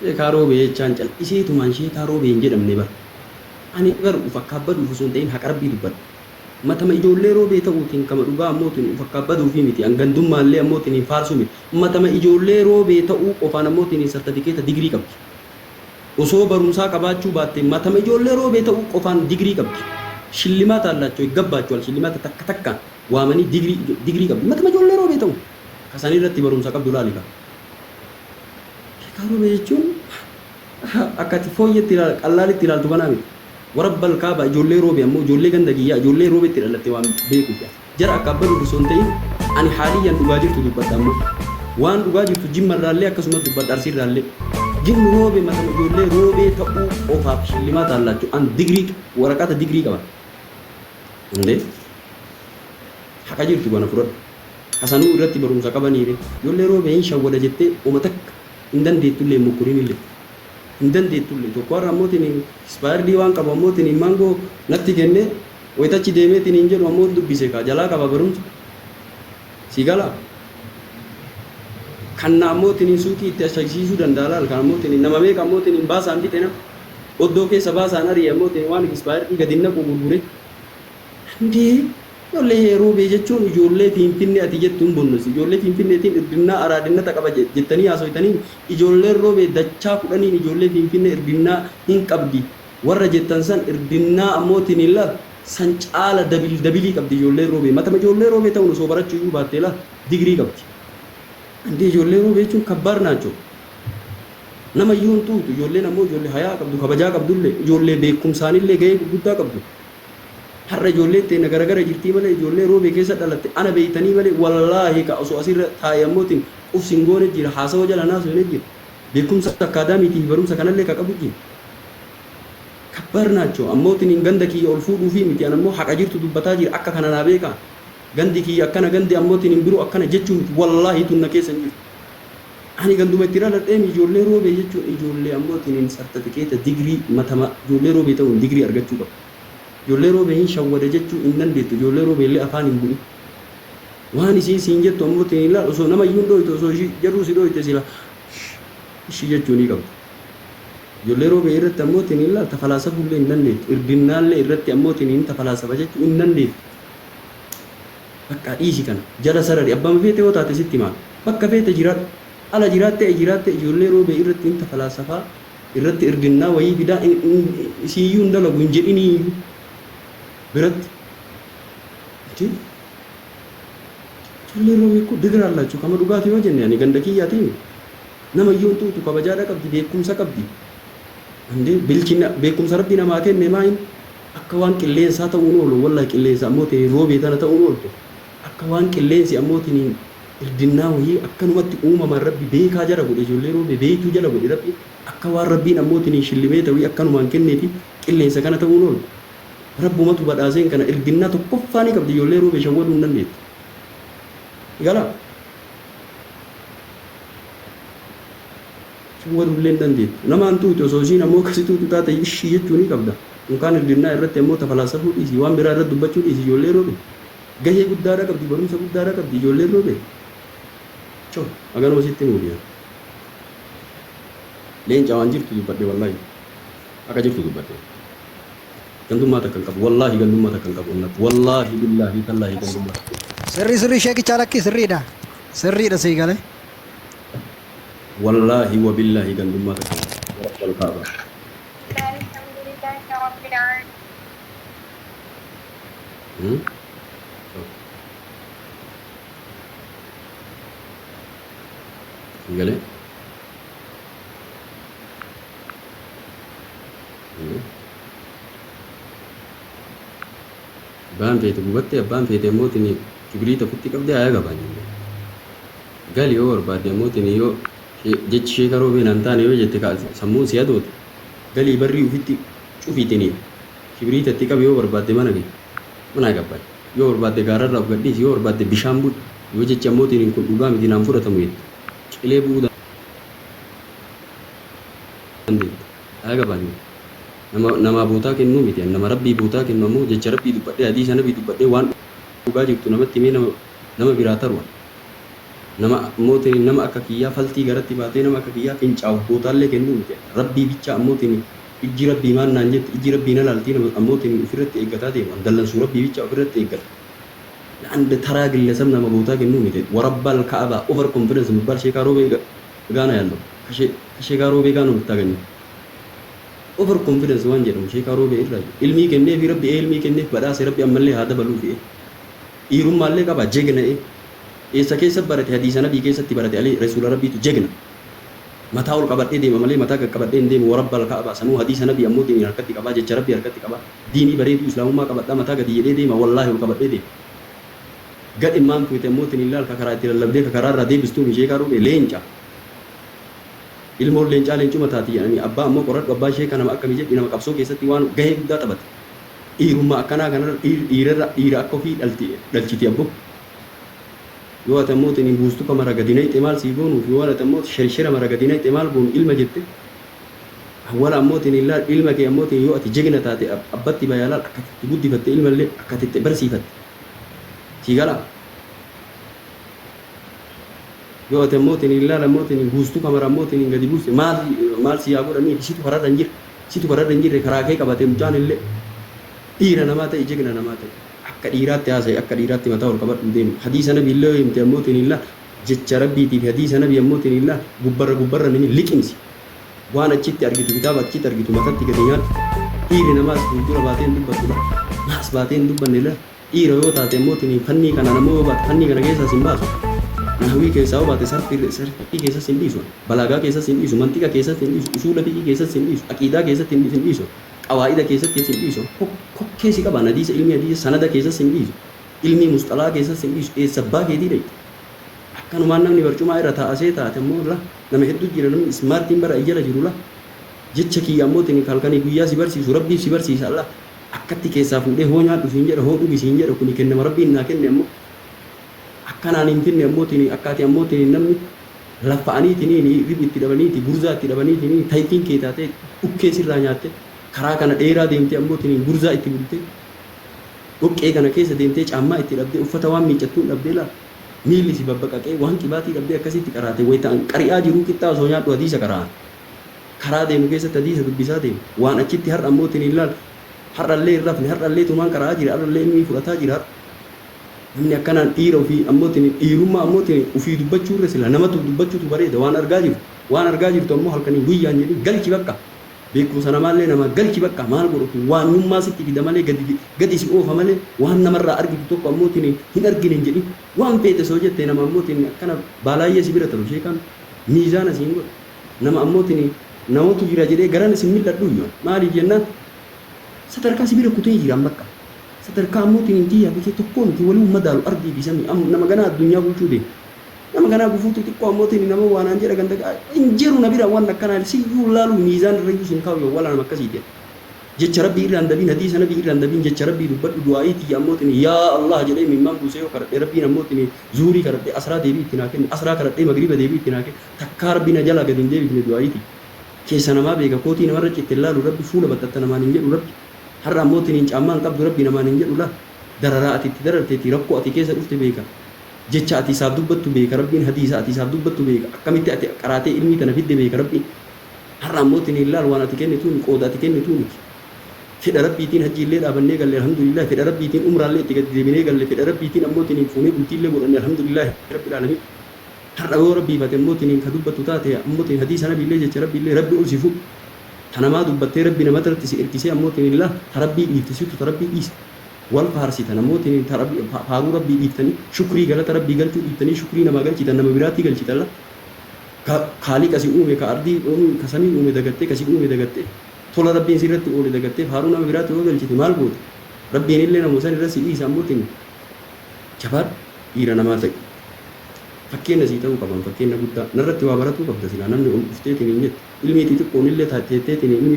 Sheekaa Roobee jechaan cal'iseetumaan Sheekaa Roobee hin jedhamne bar. Ani bar uf akkaabbaduuf osoo hin ta'in haqa Rabbii dubbadha. Matama ijoollee Roobee ta'uutiin kama dhugaa ammootiin uf akkaabbaduufii miti an gandummaallee ammootiin hin faarsuu miti. Matama ijoollee Roobee ta'uu qofaan ammootiin sartafikeeta digirii qabdi. Osoo barumsaa qabaachuu baatte matama ijoollee Roobee ta'uu qofaan digirii qabdi. Shillimaata allaachoo iggabbaachuwal shillimaata takka takkaan waamanii digirii digirii qabdi. Matama ijoollee Roobee ta'uu. Ka sanirratti barumsa qabdu laali kaa. Sheekaa Roobee jechuun akka ati fooyyetti ilaal qallaalitti ilaaltu kanaa miti. Warabbal kaaba ijoollee Roobee ammoo ijoollee ganda kiyyaa ijoollee Roobetti dhalatte waan beekuuf. Jara akka abbaduuf osoo hin ta'in ani haaliyyan dhugaa jirtu dubbadha ammoo. Waan dhugaa jirtu Jimma irraallee akkasuma dubbadha Arsii irraallee. Jimmi Roobee matama ijoollee Roobee ta'uu qofaaf shillimaata allaachu an digirii waraqata digirii qaba. Indee haqa jirtu kana fudhadhu. Ka sanuu irratti barumsa qabaniire. Ijoollee Roobee hin shawwada jettee homa takka hin dandeettullee hin mokkorinillee. Hin dandeettullee. Tokko har'a ammootiin expired waan qabu ammootiin maangoo natti kennee Wayita achi deemeetiniin jedhu ammoo dubbise kaa jalaa qaba barumsa. Sii galaa? Kan na ammootiniin suuqii itti ashagsiisuu danda'a laal kan ammootiniin nama meeqa ammootiniin baasaan fixe nama oddoo keessa baasaan ari'e ammootiniin waan expired gadi hin naqu gurgure. Handee ijoollee roobee jechuun ijoollee Finfinnee ati jettu hin bonnosi. Ijoollee Finfinneetiin irdinnaa araadinnata qaba jettanii haasoytaniin ijoolleen roobee dachaa kudhaniin ijoollee Finfinnee irdinnaa hin qabdi. Warra jettan san irdinnaa ammootiin laal san caala dabil dabilii qabdi ijoolleen roobee matama ijoollee roobee ta'uun osoo barachuu iyyuu baattee laal digirii qabdi. Andee ijoollee roobee jechuun kabbaar naacho. Nama iyyuu hin tuutu ijoolleen ammoo ijoollee hayaa qabdu kabajaa qabdullee ijoollee beekumsaanillee gahee gurguddaa qabdu. Har'a ijoolleen teenna garagara jirtii malee ijoollee roobee keessa dhalatte ana beeytanii malee wallaahi ka osoo asirra taa'e ammootiin qufsi hin goone jira haasawa jala naasofne jira. Beekumsa akkaadaamiitii fi barumsa kanallee ka qabu jira. Kabbaar naacho. Ammootiin ganda kiyya ol fuudhuufii miti an ammoo haqa jirtu dubbataa jira akka kana naa beekaa. Gandi kiyya akkana gandi ammootiin biroo akkana jechuu miti wallaahi tun na keessa hin jirtu. Ani ganduma itti dhaladheemi ijoollee roobee jechuun ijoollee ammootiin sartifikeeta digirii matama ijoollee roobee ta'uun digirii argachuu qabu. Ijoollee roobee hin shawwada jechuu hin dandeettu ijoollee roobee illee afaan hin bu'in. Waan isiin siin jettu ammootiin ilaal osoo nama iyyuu hin dhooytu osoo ishii jarruu si dhooyte sila ishii jechuu ni qabdu. Ijoollee roobee irratti ammootiin ilaal tafalaasafuu illee hin dandeettu. Irdinnaallee irratti ammootiin hin tafalaasafa jechuu hin dandeettu. Bakka dhiisi kana jala sarari abbama feete yoo taate sitti himaa. Bakka feete jiraadhu. Ala jiraattee jiraattee ijoollee roobee irratti hin tafalaasafaa irratti irdinnaa wayii fidaa isiiyyuu hin dalagu hin jedhinii iyyuu biratti. Ijoollee roobee koo digira allaachuu kama dhugaati yoo jenne ani ganda kiyyaatiin nama iyyuu hin tuutu kabajaadha qabdi beekumsa qabdi. Andee bilchina beekumsa rabbi namaa kenne maayin akka waan qilleensaa ta'uun oolu wallahi qilleensa ammoo ta'e roobee tana ta'uun ooltu akka waan qilleensi ammoo tiniin irdinnaa wayii akkanumatti uumamaan rabbi beekaa jala godhe ijoollee roobee beeytuu jala godhe rabbi akka waan rabbiin ammoo tiniin shillimee ta'uu akkanumaan kenneefi qilleensa kana ta'uun oolu. Rabbumatu badhaaseen kana irdinnaa tokkoffaa ni qabdi ijoollee roobee shawwaduu hin dandeettu. Galaa? Shawwaduu illee hin dandeettu. Namaan tuuti osoo isiin ammoo akkasi tuutu taate ishii jechuu ni qabda. Unkaan irdinnaa irratti ammoo tafalaasafuu dhiisi waan biraa irratti dubbachuu dhiisi ijoollee roobee. Gahee guddaadha qabdi barumsa guddaadha qabdi ijoolleen roobee. Choo haganuma sitti himuufi. Leenca waan jirtu dubbadhe wallahi. Akka jirtu dubbadhe. Gandummaa takka hin qabu. Wallaahi gandummaa takka hin qabu onnatti. Wallaahi billaahi tallaahi gandummaa takka hin qabu. Sirrii sirrii sheekichaa lakkii sirriidha. Sirriidha sii galee. Wallaahi wabillaahi gandummaa takka hin qabu. Warabbal kaaba. Alhamdulillahi Rabbil Aalamiin. Hmm? Sii galee? Abbaan feete gubatte abbaan feete ammoo tini kibriita ofitti qabde haa gabaan. Gali yoo barbaadde ammoo tini yoo jechi sheeka roobee naan taane yoo jette sammuun si adoote galii barrii ofitti cufi tini kibriita itti qabi yoo barbaadde mana kee mana gabbaan yoo barbaadde gaararraa of gadhiisi yoo barbaadde bishaan bu'i yoo jechi ammoo tini kun dhugaa miti naan fudhatamu jette qilee bu'uu dandeetta. Haa gabaanni. Nama namaa bootaa kennuu miti. An nama Rabbii bootaa kennu ammoo jecha Rabbii dubbadhee hadiisa Nabii dubbadhee waan dhugaa jirtu namatti himee nama nama biraa taru an. Nama ammootiin nama akka kiyyaa faltii garatti baatee nama akka kiyyaa fincaa'uuf bootaallee kennuu miti. Rabbii bicha ammootiin ijji Rabbii maal naan jetti, ijji Rabbii na laaltii nama ammootiin ofirratti eeggataa deema. Dallansuu Rabbii bicha ofirratti eeggata. ለአንድ ተራ ግለሰብ nama ቦታ kennuu miti. ወረባል ካዕባ over confidence የሚባል ሼካ ሮቤ ጋ ነው ያለው። ከሼካ ሮቤ ጋ ነው የምታገኘው። Over confidence waan jedhamu sheekaa Roobee irraa jiru. Ilmii kenneefi Rabbi, ilmii kenneef badhaase Rabbi, ammallee haa dabaluufi. Dhiirummaallee qaba jegna'e. Eessa keessa barate? Hadiisa Nabii keessatti barate. Alee rasuula Rabbiitu jegna. Mataa ol qabadhee deema malee mataa qaqqabadhee hin deemu. Warabbal Ka'abaa sanuu hadiisa Nabii ammoo diiniin harkatti qabaa, jecha Rabbii harkatti qabaa. Diinii bareeduu Islaamummaa qabadhaa, mataa gadi jedhee deema, wallaahi ol qabadhee deema. Gad immaan fuute ammoo tiniin laal ka karaa itti lallabdee ka karaa irraa deebistuu sheekaa Roobee leenca. Ilmoon leencaa leencuma taati jedhanii. Abbaa ammoo qoradhu, abbaa ishee kan nama akkamii jedhi, nama qabsoo keessatti waan gahee guddaa taphate. Dhiirummaa akkanaa kanarra dhiirarra dhiira akka ofii dhalchiti abbo. Yoo ati ammoo tiniin buustu kamara gadi naqxe maal sii goonuuf, yoo ati ammoo shershera mara gadi naqxe maal goonu ilma jette. Awwala ammoo tiniin laal ilma kee ammoo tiniin yoo ati jegna taate abbatti bayaa laal akka itti guddifatte, ilmallee akka itti barsiifatte. Sii galaa? Yoo ati ammoo tiniin laal ammoo tiniin buustu kamara ammoo tiniin gadi buuste maal maal si yaa godhanii, situ kararra hin jirre, situ kararra hin jirre, karaa kee qabate mucaan illee. Dhiira namaa ta'e, jegna namaa ta'e, akka dhiiraatti haasa'e, akka dhiiraatti mataa ol qabadhu deemi. Hadiisa Nabii illee yoo himte ammoo tiniin laal jecha Rabbiitii fi hadiisa Nabii ammoo tiniin laal gubbarra gubbarra nimi liqimsi. Waan achitti argitu, kitaaba achitti argitu matatti gadi nyaadhu. Dhiirri namaas fuuldura baatee hin dubbattu la. Maas baatee hin dubbanne la. Dhiira yoo taate ammoo tiniin fannii kana namoo yoo baate fannii kana keessaas hin baasu. Nahwii keessaa yoo baate sarfii keessas hin dhiisu. Balaagaa keessas hin dhiisu. Mantiqa keessas hin dhiisu. Usuula fiqii keessas hin dhiisu. Aqiidaa keessatti hin dhiisu. Qawaa'ida keessatti hin dhiisu. Kokkee si qaba. Hadiisa, ilmi hadiisa sanada keessas hin dhiisu. Ilmi musxalaa keessas hin dhiisu. Eessa abbaa keetii dhaqxe? Akkanumaan namni barcumaa irra taa'asee taate ammoo la nama hedduu jira, namni smartiin bara jala jiru la. Jecha kiyya ammoo tini halkanii guyyaa si barsiisu, Rabbiif si barsiisa alla. Akkatti keessaa fuudhee hoo nyaadhu siin jedha, hoo dhugi siin jedha, kuni kennama Rabbiin naa kenne ammoo. Akkanaan hin finne ammoo tini akkaati ammoo tini namni laffa'anii tiniin ribu itti dhabaniiti, gurzaa itti dhabanii tiniin tayfiin kee taatee dhukkee sirraa nyaatte, karaa kana dheeraa deemtee ammoo tiniin gurzaa itti bultee, dhoqqee kana keessa deemtee caammaa itti dhabdee, uffata waan miiccattuun dhabdee laal miilli si babbaqaqee waan qibaatii dhabdee akkasitti qaraate. Wayita an qari'aa jiruu qixxaa osoo nyaadhu hadiisa qara'an. Karaa deemu keessatti hadiisa dubbisaa deemu. Waan achitti har'a ammoo tiniin laal har'allee hin rafne, har'allee tumaan qara'aa jira, har'allee ilmii fudhataa jira. Namni akkanaan dhiira ofii ammoo tiniin dhiirummaa ammoo tiniin ofii dubbachuu irra sila namatu dubbachuutu bareeda. Waan argaa jirtu, waan argaa jirtu ammoo halkanii guyyaan jedhin galchi bakka. Beekumsa namaallee namaa galchi bakka. Maal godhatu waanyummaa sitti fida malee, gadi gadi si oofa malee, waan namarraa argitu tokko ammoo tiniin hin argine hin jedhin. Waan feete soo jette nama ammoo tiniin akkana baalaayyee si bira taru sheekaan miizaana siin godha. Nama ammoo tiniin namatu jira jedhee garan isin mil'adhu iyyuu maaliif jennaan sadarkaa si bira kutee jira bakka. Sadarkaa ammoo tiniin kiyyaa fi kee tokkoo miti, walii madaalu ardii fi samii. Nama ganaa addunyaa bulchuu deema. Nama ganaa gufuu xixiqqoo ammoo tiniin nama waanaan jedha ganda hin jiru na bira waan akkanaa siyyuu laaluu miizaan irrayyuu sin kaa'u yoo wala nama akkasiiti. Jecha Rabbii irraan dabiin, hadiisa Nabii irraan dabiin, jecha Rabbii dubbadhu. Du'aa'ii tiyya ammoo tiniin yaa Allah jedhee mimmaan buusee yoo kadhadhe, Rabbiin ammoo tiniin zuhurii kadhadhee asraa deebii itti naa kenne, asraa kadhadhee magriba deebii itti naa kenne, takkaa Rabbi na jalaa gadi hin deebifne du'aa'ii tiyya. Keessa namaa beeka, kootii namarra citte hin laalu Rabbi, fuula baxxatta namaan hin jedhu Rabbi. Har'a ammoo tiniin caammaa hin qabdu Rabbi namaan hin jedhu laa. Dararaa ati itti dararteeti rakkoo ati keessa dhufte beeka. Jecha ati isaaf dubbattu beeka Rabbiin, hadiisa ati isaaf dubbattu beeka, akkamitti ati qaraatee ilmii tana fidde beeka Rabbiin. Har'a ammoo tiniin laal waan ati kennituuni qooda ati kennituu miti. Fedha Rabbiitiin hajjiillee dhaabannee galle, alhamdulillah. Fedha Rabbiitiin umraallee itti gadi deebinee galle. Fedha Rabbiitiin ammoo tiniin fuunee bultiillee godhanne, alhamdulillah Rabbil aalamiin. Har'a yoo Rabbiif ati ammoo tiniin ka dubbattu taate ammoo tiniin hadiisa Nabiillee jecha Rabbiillee Rabbi ol si fuudhu. Ta namaa dubbattee Rabbi namatti irratti si erkisee ammoo tiniin laal ta Rabbii dhiifte, situ ta Rabbii dhiise. Wal faarsitan ammoo tiniin ta Rabbi faaruu Rabbii dhiiftanii, shukrii galata Rabbii galchuu dhiiftanii shukrii namaa galchitan, nama biraatti galchitan la. Ka Kaaliqa si uume, ka ardii uume, ka samii uume dagattee, ka si uume dagattee, tola Rabbiin si irratti oole dagattee faaruu nama biraatti yoo galchite maal goote? Rabbiin illee namuma san irra si dhiisa. Ammoo tiniin jabaadhu, dhiira namaa ta'i. Fakkeenya sii ta'uu qaban, fakkeenya guddaa narratti waa baratuu qabda silaa namni ol dhufteetiin hin jette ilmii xixiqqoon illee teetteetiin ilmii.